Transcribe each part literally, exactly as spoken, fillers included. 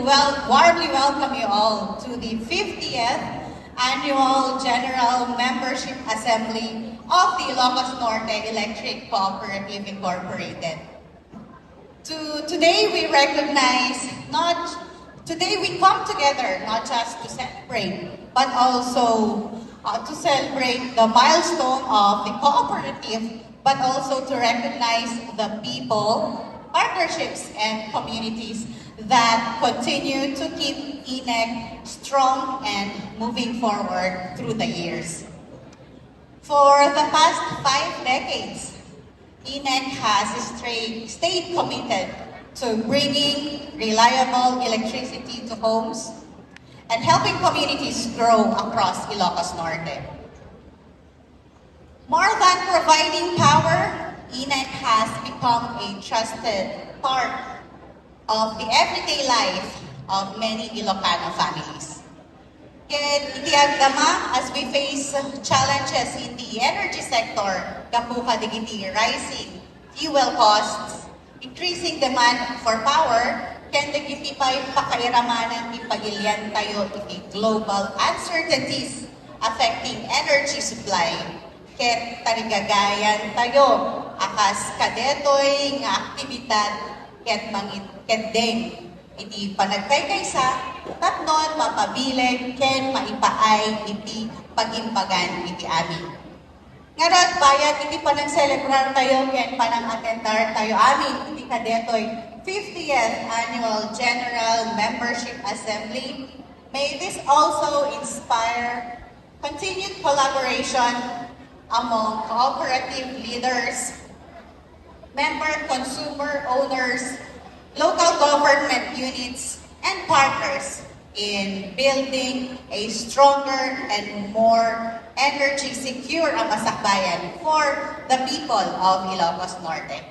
Well, warmly welcome you all to the fiftieth Annual General Membership Assembly of the Ilocos Norte Electric Cooperative Incorporated. To, today we recognize not, today we come together not just to celebrate, but also uh, to celebrate the milestone of the cooperative, but also to recognize the people, partnerships, and communities that continue to keep INEC strong and moving forward through the years. For the past five decades, INEC has stra- stayed committed to bringing reliable electricity to homes and helping communities grow across Ilocos Norte. More than providing power, INEC has become a trusted part of the everyday life of many Ilocano families. Ket iti agdama, as we face challenges in the energy sector, gapu kadagiti rising fuel costs, increasing demand for power, ken dagiti pay pakairamanan ti pagiliantayo iti global uncertainties affecting energy supply, ket tarigagayantayo a kas kadetoy nga aktibidad ket mangikeddeng iti panagkaykaysa tapno mapabileg ken maipaay iti pagimbagan iti amin. Ngarud, bayat iti panangselebrar tayo ken panangatendar tayo amin iti kadetoy fiftieth Annual General Membership Assembly, may this also inspire continued collaboration among cooperative leaders, member consumer owners, local government units, and partners in building a stronger and more energy secure a masakbayan for the people of Ilocos Norte.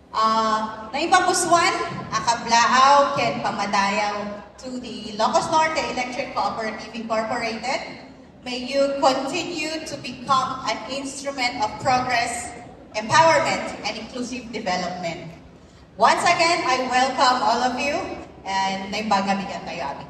Uh, naipapusuan a kablaaw ken pamadayaw to the Ilocos Norte Electric Cooperative Incorporated. May you continue to become an instrument of progress, empowerment, and inclusive development. Once again, I welcome all of you and naimbag nga bigat tayo amin.